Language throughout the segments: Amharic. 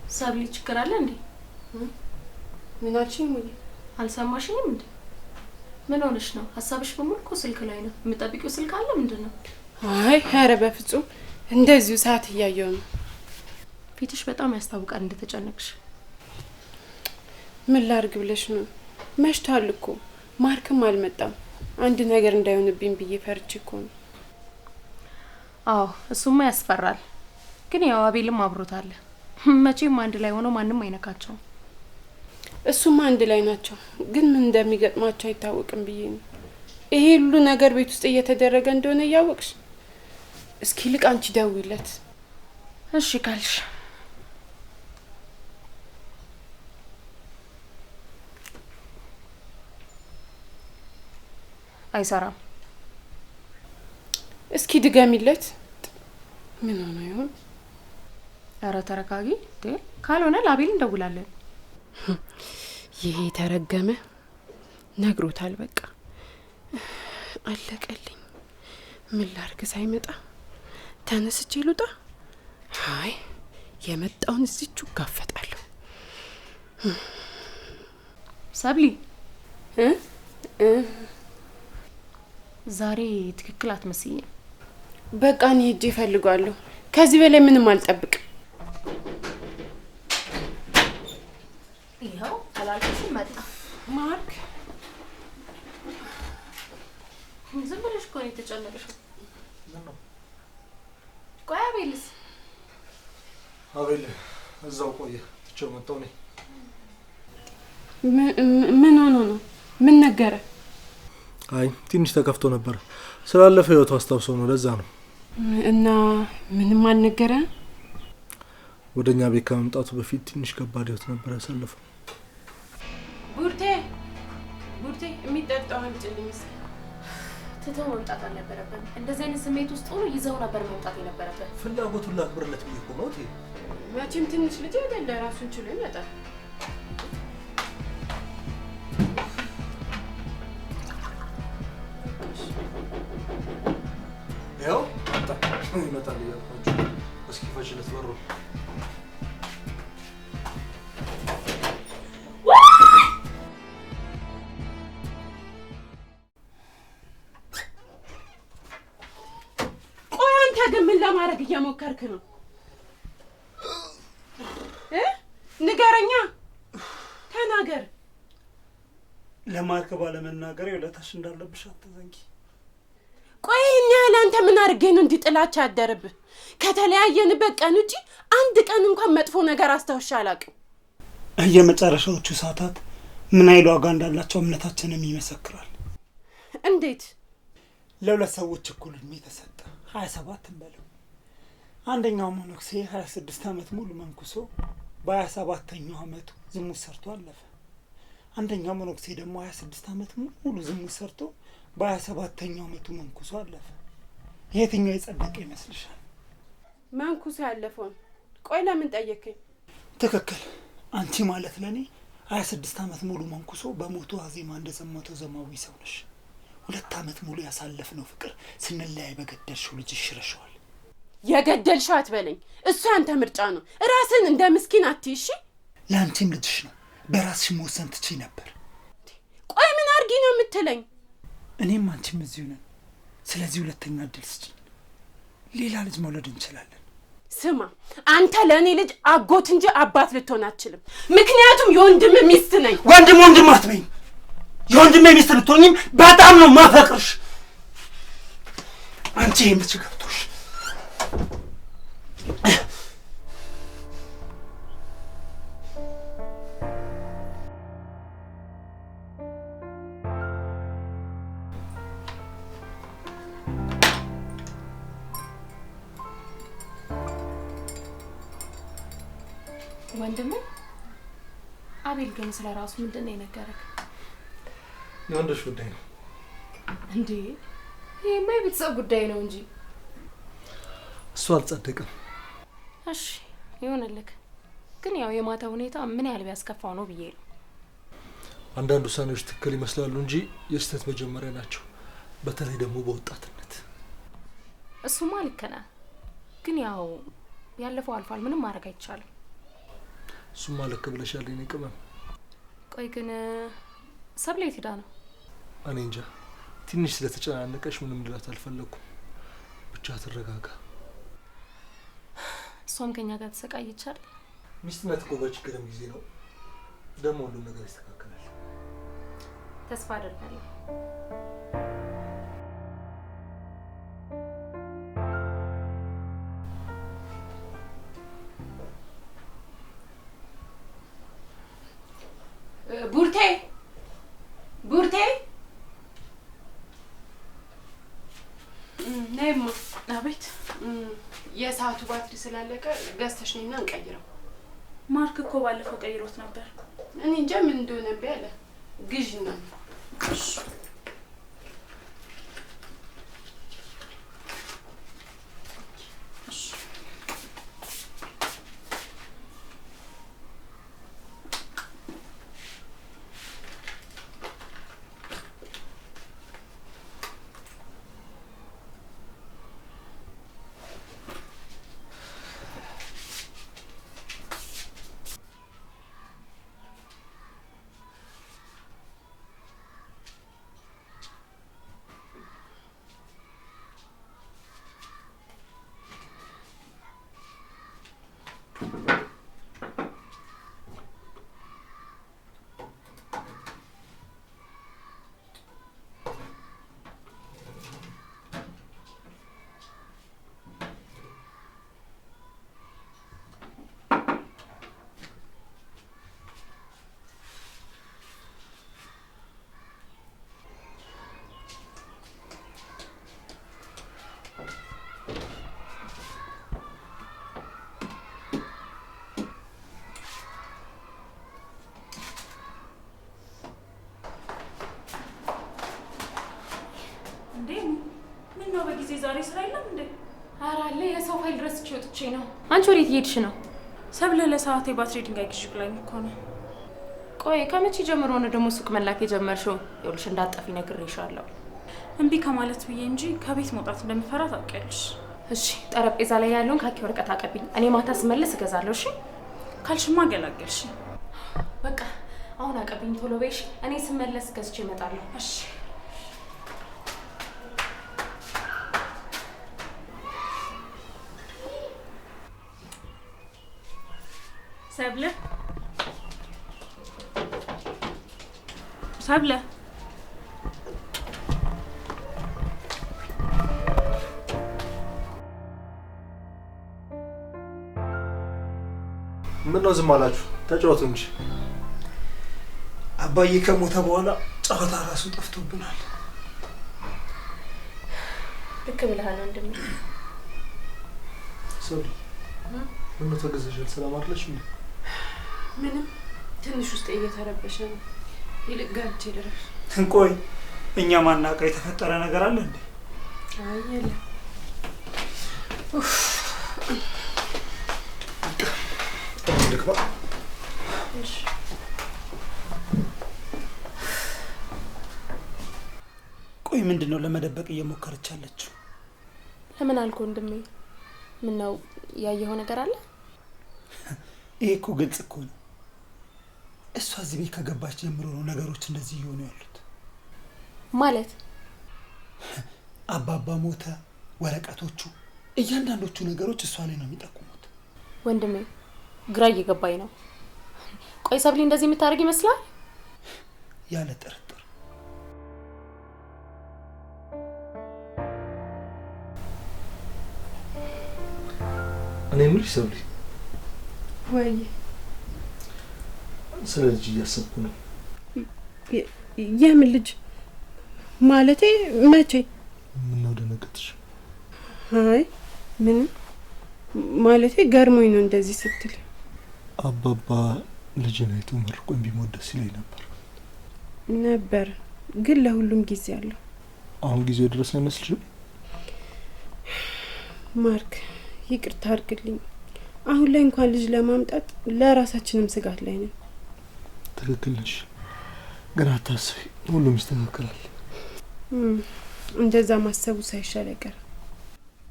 ሰብሊ ችግር አለ እንዴ? ምን አልሽኝ? ሙዬ አልሰማሽኝም እንዴ? ምን ሆነሽ ነው? ሀሳብሽ በሙሉ እኮ ስልክ ላይ ነው። የምጠብቂው ስልክ አለ ምንድን ነው? አይ ኧረ በፍጹም እንደዚሁ ሰዓት እያየሁ ነው። ፊትሽ በጣም ያስታውቃል እንደተጨነቅሽ። ምን ላድርግ ብለሽ ነው? መሽቷል እኮ ማርክም አልመጣም። አንድ ነገር እንዳይሆንብኝ ብዬ ፈርቼ እኮ ነው። አዎ እሱማ ያስፈራል። ግን ያው አቤልም አብሮት አለ። መቼም አንድ ላይ ሆነው ማንም አይነካቸውም። እሱማ አንድ ላይ ናቸው፣ ግን ምን እንደሚገጥማቸው አይታወቅም ብዬ ነው። ይሄ ሁሉ ነገር ቤት ውስጥ እየተደረገ እንደሆነ እያወቅሽ እስኪ ልቅ አንቺ ደውይለት። እሺ ካልሽ አይሰራም። እስኪ ድገሚለት። ምን ሆኖ ይሆን? ኧረ ተረጋጊ። ካልሆነ ለአቤል እንደውላለን። ይሄ የተረገመ ነግሮታል። በቃ አለቀልኝ። ምን ላርግ? ሳይመጣ ተነስቼ ልውጣ? አይ የመጣውን እዚቹ እጋፈጣለሁ። ሰብሊ ዛሬ ትክክል አትመስይኝም። በቃ እኔ ሄጄ እፈልገዋለሁ። ከዚህ በላይ ምንም አልጠብቅም። ይኸው አላልኩሽም? መጣ ማርክ። ዝም ብለሽ እኮ ነው የተጨነቅሽው። ቆይ አቤልስ? አቤል እዛው ቆየ፣ ትቼው መጣሁ እኔ። ምን ሆኖ ነው? ምን ነገረ? አይ ትንሽ ተከፍቶ ነበር። ስላለፈ ህይወቱ አስታውሶ ነው፣ ለዛ ነው። እና ምንም አልነገረ? ወደኛ ቤት ከመምጣቱ በፊት ትንሽ ከባድ ህይወት ነበር ያሳለፈው። ቡርቴ ቡርቴ፣ የሚጠጣው አምጪልኝ እስኪ። ትተው መምጣት አልነበረብን። እንደዚህ አይነት ስሜት ውስጥ ሆኖ ይዘው ነበር መምጣት የነበረብን። ፍላጎቱን ላክብርለት ብዬ እኮ ነው። መቼም ትንሽ ልጅ አይደለ፣ ራሱን ችሎ ይመጣል። ያው ይመጣል እያልኳችሁ። እስኪ ፈችለት በሩ። ቆይ አንተ ግን ምን ለማድረግ እየሞከርክ ነው? ንገረኛ፣ ተናገር። ለማርክ ባለመናገር ውለታሽ እንዳለብሽ አትዘንጊ። ቆይ ይሄን ያህል አንተ ምን አድርጌ ነው እንዲህ ጥላቻ ያደረብህ? ከተለያየንበት ቀን ውጪ አንድ ቀን እንኳን መጥፎ ነገር አስታውሻ አላውቅም። የመጨረሻዎቹ ሰዓታት ምን ያህል ዋጋ እንዳላቸው እምነታችንም ይመሰክራል። እንዴት? ለሁለት ሰዎች እኩል እድሜ ተሰጠ። 27 እንበለው። አንደኛው መነኩሴ 26 ዓመት ሙሉ መንኩሶ በ27ኛው ዓመቱ ዝሙት ሰርቶ አለፈ። አንደኛው መነኩሴ ደግሞ 26 ዓመት ሙሉ ዝሙት ሰርቶ በ27ኛው ዓመቱ መንኩሶ አለፈ። የትኛው የጸደቀ ይመስልሻል? መንኩሶ ያለፈውን። ቆይ ለምን ጠየከኝ? ትክክል። አንቺ ማለት ለኔ 26 ዓመት ሙሉ መንኩሶ በሞቱ ዋዜማ እንደዘመተው ዘማዊ ሰው ነሽ። 2 ዓመት ሙሉ ያሳለፍነው ፍቅር ስንለያይ በገደልሽው ልጅ ይሽረሽዋል። የገደልሽው አትበለኝ። እሱ ያንተ ምርጫ ነው። ራስን እንደ ምስኪን አትይ። እሺ ለአንቺም ልጅሽ ነው። በራስሽ መወሰን ትችይ ነበር። ቆይ ምን አድርጊ ነው የምትለኝ? እኔም አንቺም እዚሁ ነን። ስለዚህ ሁለተኛ እድል ስጪኝ። ሌላ ልጅ መውለድ እንችላለን። ስማ አንተ ለእኔ ልጅ አጎት እንጂ አባት ልትሆን አትችልም። ምክንያቱም የወንድም ሚስት ነኝ። ወንድም ወንድም አትበይኝ። የወንድሜ ሚስት ብትሆኝም በጣም ነው ማፈቅርሽ። አንቺ የምች ገብቶሽ ወንድሜ አቤል ግን ስለ ራሱ ምንድን ነው የነገረክ? የወንዶች ጉዳይ ነው እንዴ? ይሄማ የቤተሰብ ጉዳይ ነው እንጂ። እሱ አልጸደቅም። እሺ ይሁንልክ። ግን ያው የማታ ሁኔታ ምን ያህል ቢያስከፋው ነው ብዬ ነው። አንዳንድ ውሳኔዎች ትክክል ይመስላሉ እንጂ የስህተት መጀመሪያ ናቸው። በተለይ ደግሞ በወጣትነት። እሱማ ልክ ነህ። ግን ያው ያለፈው አልፏል። ምንም ማድረግ አይቻልም። እሱማ ልክ ብለሻል የኔ ቅመም። ቆይ ግን ሰብለ የት ሄዳ ነው? እኔ እንጃ፣ ትንሽ ስለተጨናነቀሽ ምንም ልላት አልፈለኩም። ብቻ ትረጋጋ። እሷም ከኛ ጋር ተሰቃየች አይደል? ሚስትነት እኮ በችግርም ጊዜ ነው። ደግሞ ሁሉም ነገር ይስተካከላል። ተስፋ አደርጋለሁ። ቡርቴ ቡርቴ፣ ነይማ። አቤት። የሰዓቱ ባትሪ ስላለቀ ገዝተሽ ነይና እንቀይረው። ማርክ እኮ ባለፈው ቀይሮት ነበር። እኔ እንጃ ምን እንደሆነ እምቢ አለ። ግዢና እሺ። እሺ። ምን ነው በጊዜ ዛሬ ስራ የለም እንዴ? ኧረ አለ፣ የሰው ፋይል ረስቼ ወጥቼ ነው። አንቺ ወዴት እየሄድሽ ነው? ሰብለ ለሰዓቴ ባትሪ ድንጋይ ግዢ ብላኝ እኮ ነው። ቆይ ከመቼ ጀምሮ ነው ደግሞ ሱቅ መላክ የጀመርሽው? ይኸውልሽ እንዳትጠፊ ነግሬሻለሁ። እምቢ ከማለት ብዬ እንጂ ከቤት መውጣት እንደምፈራ ታውቂያለሽ። እሺ፣ ጠረጴዛ ላይ ያለውን ካኪ ወረቀት አቀብኝ። እኔ ማታ ስመለስ እገዛለሁ። እሺ ካልሽማ ገላገልሽ። በቃ አሁን አቀብኝ ቶሎ በይ። እሺ፣ እኔ ስመለስ ገዝቼ እመጣለሁ። እሺ። ሰብለ ሰብለ፣ ምን ነው ዝም አላችሁ? ተጫወቱ እንጂ። አባዬ ከሞተ በኋላ ጨዋታ ራሱ ጠፍቶብናል። ልክ ብለሃል ወንድሜ። ሰብለ ምን ነው ተገዘሻል? ሰላም አይደለሽ እንዴ? ምንም፣ ትንሽ ውስጥ እየተረበሸ ነው። ይልቅ ገብቼ ልረፍ። ቆይ እኛ ማናውቀው የተፈጠረ ነገር አለ እንዴ? አይ የለም። ልግባ። እሺ። ቆይ ምንድን ነው ለመደበቅ እየሞከረች ያለችው? ለምን አልኩ ወንድሜ? ምን ነው ያየኸው ነገር አለ? ይሄ እኮ ግልጽ እኮ ነው። እሷ እዚህ ቤት ከገባች ጀምሮ ነው ነገሮች እንደዚህ እየሆኑ ያሉት። ማለት አባባ ሞተ፣ ወረቀቶቹ፣ እያንዳንዶቹ ነገሮች እሷ ላይ ነው የሚጠቁሙት። ወንድሜ ግራ እየገባኝ ነው። ቆይ ሰብሊ እንደዚህ የምታደርግ ይመስላል? ያለ ጥርጥር። እኔ የምልሽ ሰብሊ፣ ወይ ስለ ልጅ እያሰብኩ ነው። የምን ልጅ? ማለቴ መቼ? ምነው ደነገጥሽ? አይ ምንም፣ ማለቴ ገርሞኝ ነው እንደዚህ ስትል። አባባ ልጅን አይቶ መርቆኝ ቢሞት ደስ ይለኝ ነበር። ነበር፣ ግን ለሁሉም ጊዜ አለው። አሁን ጊዜው ድረስ አይመስልሽም? ማርክ ይቅርታ አድርግልኝ። አሁን ላይ እንኳን ልጅ ለማምጣት ለራሳችንም ስጋት ላይ ነን። ትክክል ነሽ፣ ግን አታስቢ፣ ሁሉም ይስተካከላል። እንደዛ ማሰቡ ሳይሻል አይቀርም።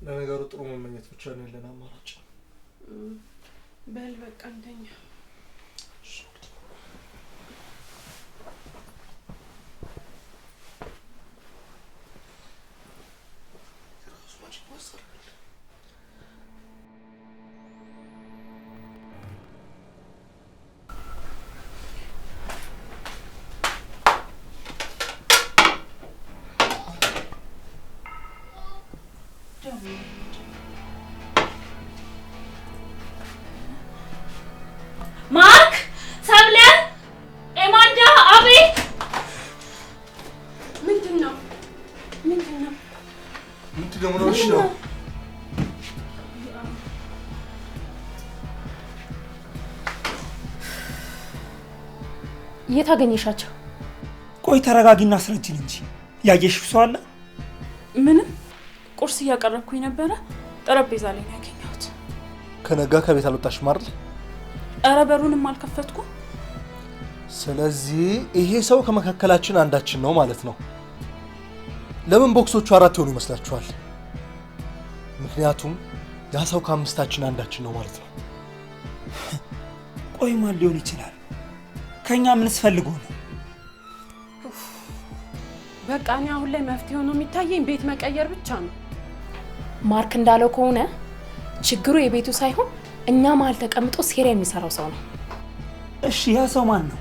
ለነገሩ ጥሩ መመኘት ብቻ ነው ያለን አማራጭ። በል በቃ እንተኛ። የት አገኘሻቸው? ቆይ ተረጋጊና አስረጂን እንጂ ያየሽው ሰው አለ? ምንም፣ ቁርስ እያቀረብኩኝ ነበረ፣ ጠረጴዛ ላይ ነው ያገኘሁት። ከነጋ ከቤት አልወጣሽም አይደል? ኧረ በሩንም አልከፈትኩም። ስለዚህ ይሄ ሰው ከመካከላችን አንዳችን ነው ማለት ነው። ለምን box ኦቹ አራት የሆኑ ይመስላችኋል? ምክንያቱም ያ ሰው ከአምስታችን አንዳችን ነው ማለት ነው። ቆይ ማን ሊሆን ይችላል? ከኛ ምንስ ፈልጎ ነው? በቃ እኔ አሁን ላይ መፍትሄ ሆኖ የሚታየኝ ቤት መቀየር ብቻ ነው። ማርክ እንዳለው ከሆነ ችግሩ የቤቱ ሳይሆን እኛ መሀል ተቀምጦ ሴራ የሚሰራው ሰው ነው። እሺ ያ ሰው ማን ነው?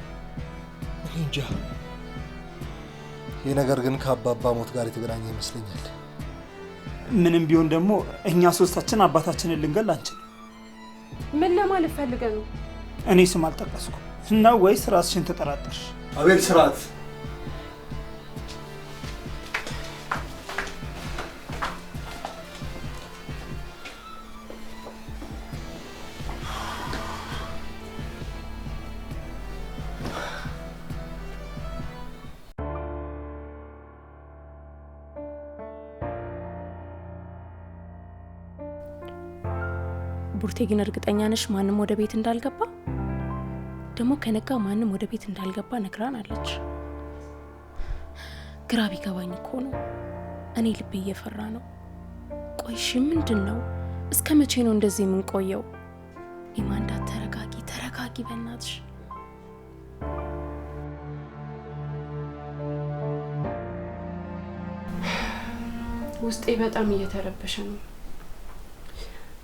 እኔ እንጃ። ይህ ነገር ግን ከአባባ ሞት ጋር የተገናኘ ይመስለኛል። ምንም ቢሆን ደግሞ እኛ ሶስታችን አባታችንን ልንገል አንችልም። ምን ለማለት ፈልገህ ነው? እኔ ስም አልጠቀስኩም እና ወይስ ራስሽን ተጠራጠርሽ? አቤል ስርዓት። ቡርቴ ግን እርግጠኛ ነሽ ማንም ወደ ቤት እንዳልገባ? ደግሞ ከነጋ ማንም ወደ ቤት እንዳልገባ ነግራናለች። ግራ ቢገባኝ እኮ ነው። እኔ ልቤ እየፈራ ነው። ቆይ እሺ ምንድን ነው? እስከ መቼ ነው እንደዚህ የምንቆየው? ኢማንዳ ተረጋጊ፣ ተረጋጊ በእናትሽ። ውስጤ በጣም እየተረበሸ ነው።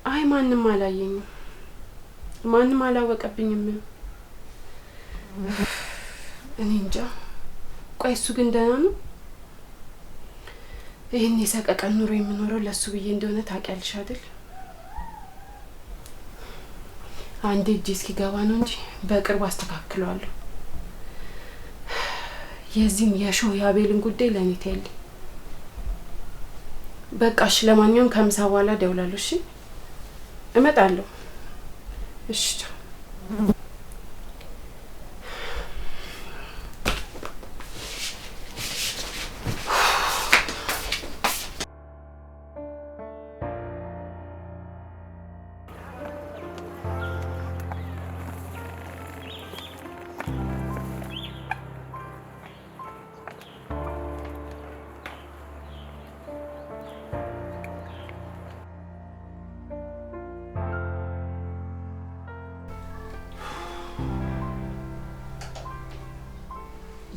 አይ ማንም አላየኝም፣ ማንም አላወቀብኝም። እኔ እንጃ። ቆይ እሱ ግን ደህና ነው? ይህን የሰቀቀን ኑሮ የምኖረው ለእሱ ብዬ እንደሆነ ታውቂያለሽ አይደል? አንዴ እጄ እስኪገባ ነው እንጂ በቅርቡ አስተካክለዋለሁ። የዚህም የሾህ የአቤልን ጉዳይ ለእኔ ተይልኝ። በቃ እሺ፣ ለማንኛውም ከምሳ በኋላ እደውላለሁ። እሺ፣ እመጣለሁ። እሺ ቻው።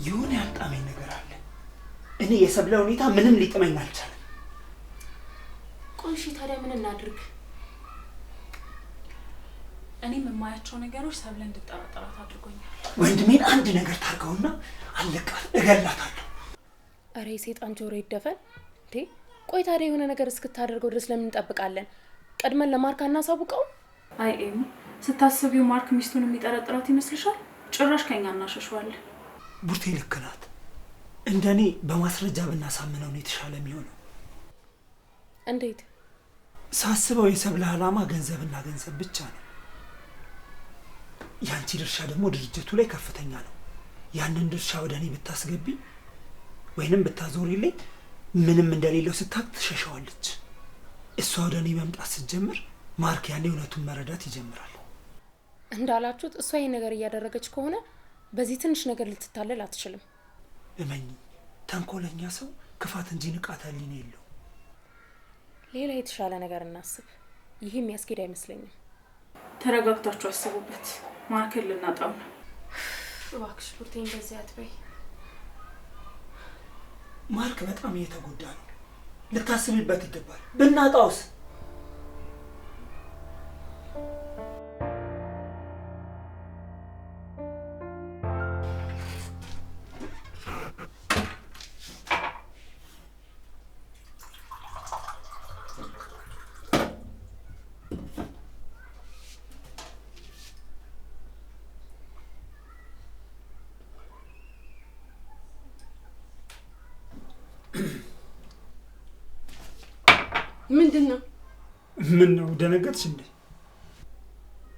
የሆነ ያልጣመኝ ነገር አለ። እኔ የሰብለ ሁኔታ ምንም ሊጥመኝ አልቻለም። ቆይ እሺ ታዲያ ምን እናድርግ? እኔም የማያቸው ነገሮች ሰብለ እንድጠራጠራት አድርጎኛል። ወንድሜን አንድ ነገር ታርገውና አለቃት፣ እገላታለሁ። ኧረ የሰይጣን ጆሮ ይደፈን እንዴ! ቆይ ታዲያ የሆነ ነገር እስክታደርገው ድረስ ለምን እንጠብቃለን? ቀድመን ለማርክ አናሳውቀው? አይ ኤሚ፣ ስታስቢው ማርክ ሚስቱን የሚጠረጥራት ይመስልሻል? ጭራሽ ከኛ እናሸሸዋለን። ቡርቴ ልክ ናት። እንደኔ በማስረጃ ብናሳምነው ነው የተሻለ የሚሆነው። እንዴት? ሳስበው የሰብለ ዓላማ ገንዘብና ገንዘብ ብቻ ነው። ያንቺ ድርሻ ደግሞ ድርጅቱ ላይ ከፍተኛ ነው። ያንን ድርሻ ወደ እኔ ብታስገቢ ወይንም ብታዞሪልኝ ምንም እንደሌለው ስታቅ ትሸሸዋለች። እሷ ወደ እኔ መምጣት ስትጀምር ማርክ ያኔ እውነቱን መረዳት ይጀምራል። እንዳላችሁት እሷ ይሄን ነገር እያደረገች ከሆነ በዚህ ትንሽ ነገር ልትታለል አትችልም። እመኚ፣ ተንኮለኛ ሰው ክፋት እንጂ ንቃተ ህሊና የለውም። ሌላ የተሻለ ነገር እናስብ። ይሄ የሚያስኬድ አይመስለኝም። ተረጋግታችሁ አስቡበት። ማርክን ልናጣው ነው። እባክሽ ቡርቴ እንደዚህ አትበይ። ማርክ በጣም እየተጎዳ ነው። ልታስቢበት ይገባል። ብናጣውስ? ምንድን ነው? ምን ነው ደነገጥሽ እንዴ?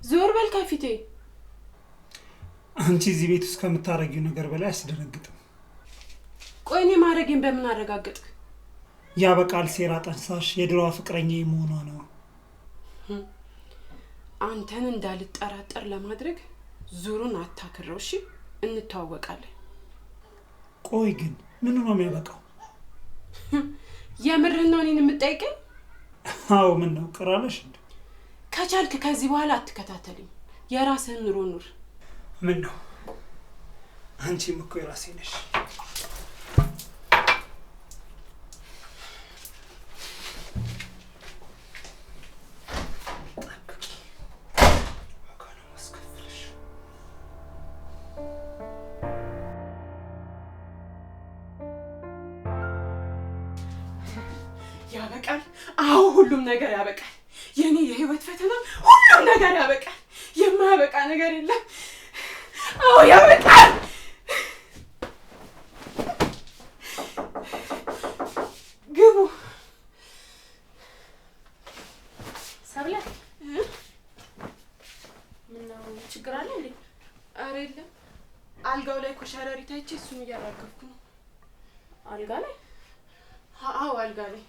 ዞር በል ከፊቴ። አንቺ እዚህ ቤት ውስጥ ከምታረጊው ነገር በላይ አስደነግጥም። ቆይ እኔ ማድረጌን በምን አረጋገጥክ? ያ በቃል ሴራ ጠንሳሽ የድሮዋ ፍቅረኛ መሆኗ ነው። አንተን እንዳልጠራጠር ለማድረግ ዙሩን አታክረው። እሺ እንተዋወቃለን። ቆይ ግን ምኑ ነው የሚያበቃው? የምርህን ነው እኔን የምትጠይቀኝ? አዎ ምን ነው ቅር አለሽ እንዴ? ከቻልክ ከዚህ በኋላ አትከታተልኝ። የራስህን ኑሮ ኑር። ምን ነው አንቺም እኮ የራሴ ነሽ። ጠብቂ፣ ዋጋ ነው የማስከፍልሽ። ያበቃል። አዎ ሁሉም ነገር ያበቃል። የኔ የህይወት ፈተና ሁሉም ነገር ያበቃል። የማያበቃ ነገር የለም። አዎ ያበቃል። ግቡ። ሰብለ ምነው ችግር አለ እንዴ? ኧረ የለም። አልጋው ላይ ኮሸረሪት አይቼ እሱን እያራገፍኩ ነው። አልጋ ላይ? አዎ አልጋ ላይ።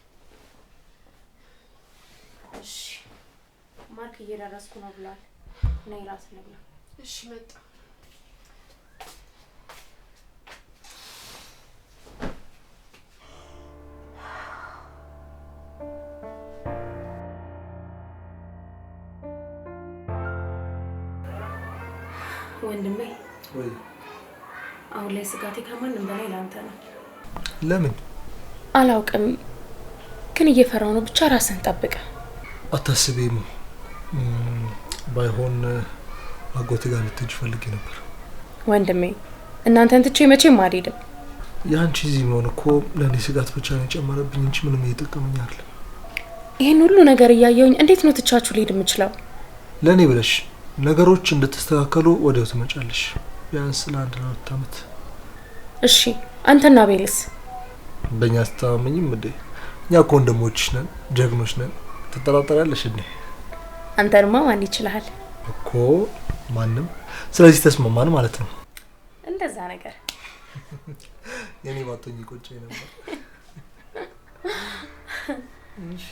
እሺ ማርክ እየደረስኩ ነው ብሏል። ነይ እራት እንብላ። እሺ መጣ። ወንድሜ ወይ አሁን ላይ ስጋቴ ከማንም በላይ ለአንተ ነው። ለምን አላውቅም፣ ግን እየፈራው ነው። ብቻ ራስህን ጠብቅ። አታስቢም። ባይሆን አጎቴ ጋር ልትሄጂ ፈልጌ ነበር። ወንድሜ እናንተን ትቼ መቼም አልሄድም። የአንቺ እዚህ መሆን እኮ ለእኔ ስጋት ብቻ ነው የጨመረብኝ እንጂ ምንም እየጠቀመኝ አይደለም። ይህን ሁሉ ነገር እያየሁኝ እንዴት ነው ትቻችሁ ልሄድ የምችለው? ለእኔ ብለሽ ነገሮች እንድትስተካከሉ ወዲያው ትመጫለሽ። ቢያንስ ለአንድ ለሁለት ዓመት። እሺ አንተና ቤልስ? በእኛ አትተማመኝም እንዴ? እኛ እኮ ወንድሞችሽ ነን፣ ጀግኖች ነን። ትጠራጠሪያለሽ እንዴ? አንተንማ ማን ይችላል እኮ ማንም። ስለዚህ ተስማማን ማለት ነው። እንደዛ ነገር የኔ ባቶኝ ቆጨኝ ነበር። እሺ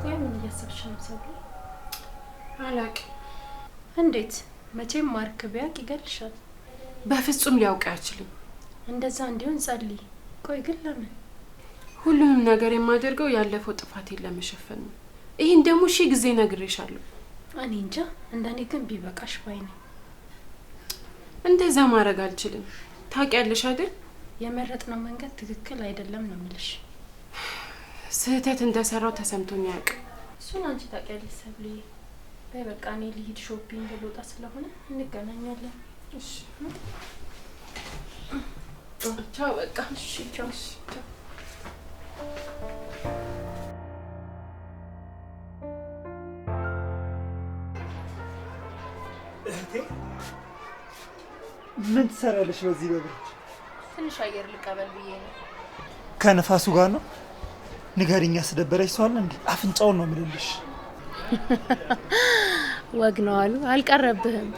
ቆይ ምን እያሰብሽ ነው ሰብለ? አላውቅም። እንዴት? መቼም ማርክ ቢያውቅ ይገልሻል። በፍጹም ሊያውቅ አይችልም። እንደዛ እንዲሆን ጸልይ። ቆይ ግን ለምን? ሁሉንም ነገር የማደርገው ያለፈው ጥፋቴን ለመሸፈን ነው። ይሄን ደግሞ ሺህ ጊዜ ነግሬሻለሁ። እኔ እንጃ፣ እንደኔ ግን ቢበቃሽ ባይ ነኝ። እንደዛ ማድረግ አልችልም። ታውቂያለሽ አይደል? የመረጥነው መንገድ ትክክል አይደለም ነው የምልሽ። ስህተት እንደሰራው ተሰምቶኝ አያውቅም። እሱን አንቺ ታውቂያለሽ ሰብልዬ። በይ በቃ እኔ ልሂድ፣ shopping ልወጣ ስለሆነ እንገናኛለን። እሺ ቻው። በቃ እሺ ቻው። እሺ ቻው። እህቴ ምን ትሰሪያለሽ በዚህ በብርድ? ትንሽ አየር ልቀበል ብዬ ነው። ከነፋሱ ጋር ነው? ንገሪኝ፣ ያስደበረሽ ሰው አለ እንዴ? አፍንጫውን ነው የምልልሽ። ወግ ነው አሉ። አልቀረብህም።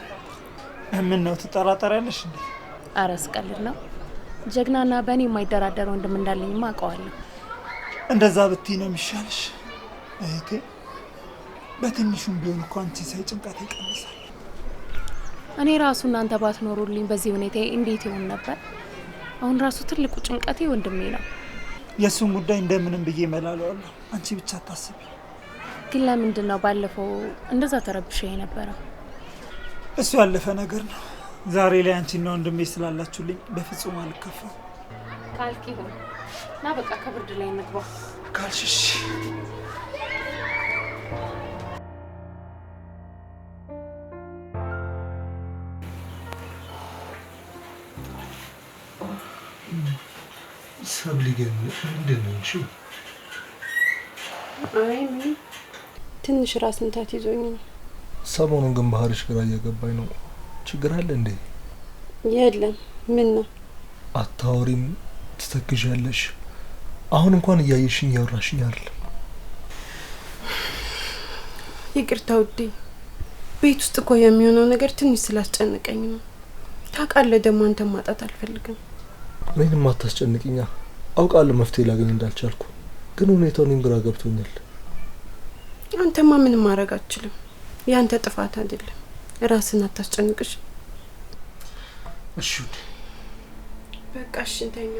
ምን ነው ትጠራጠሪያለሽ እንዴ? ኧረ ስቀልድ ነው። ጀግናና በእኔ የማይደራደር ወንድም እንዳለኝማ አውቀዋለሁ። እንደዛ ብትይ ነው የሚሻልሽ እህቴ። በትንሹም ቢሆን እኮ አንቺን ሳይ ጭንቀት ይቀንሳል። እኔ ራሱ እናንተ ባትኖሩልኝ በዚህ ሁኔታ እንዴት ይሆን ነበር? አሁን ራሱ ትልቁ ጭንቀቴ ወንድሜ ነው። የእሱን ጉዳይ እንደምንም ብዬ እመላለዋለሁ። አንቺ ብቻ አታስቢ። ግን ለምንድን ነው ባለፈው እንደዛ ተረብሸ የነበረው? እሱ ያለፈ ነገር ነው። ዛሬ ላይ አንቺና ወንድሜ ስላላችሁልኝ በፍጹም አልከፋም። ካልክ ይሁን እና በቃ ከብርድ ላይ እንግባ ካልሽ እሺ። ሰብሊ ግን ምንድን ነው እሺ? አይ ምንም፣ ትንሽ ራስ ምታት ይዞኝ ነው። ሰሞኑን ግን ባህሪሽ ግራ እየገባኝ ነው። ችግር አለ እንዴ? የለም። ምን ነው? አታወሪም፣ ትተክዣለሽ። አሁን እንኳን እያየሽኝ እያወራሽኝ አይደለም። ይቅርታ ውዴ፣ ቤት ውስጥ እኮ የሚሆነው ነገር ትንሽ ስላስጨነቀኝ ነው። ታውቃለህ ደግሞ አንተን ማጣት አልፈልግም። እኔንም አታስጨንቅኛ። አውቃለሁ መፍትሄ ላገኝ እንዳልቻልኩ፣ ግን ሁኔታው እኔም ግራ ገብቶኛል። አንተማ ምንም ማድረግ አትችልም። ያንተ ጥፋት አይደለም። ራስን አታስጨንቅሽ። እሺ ውዴ። በቃ እሺ፣ እንተኛ።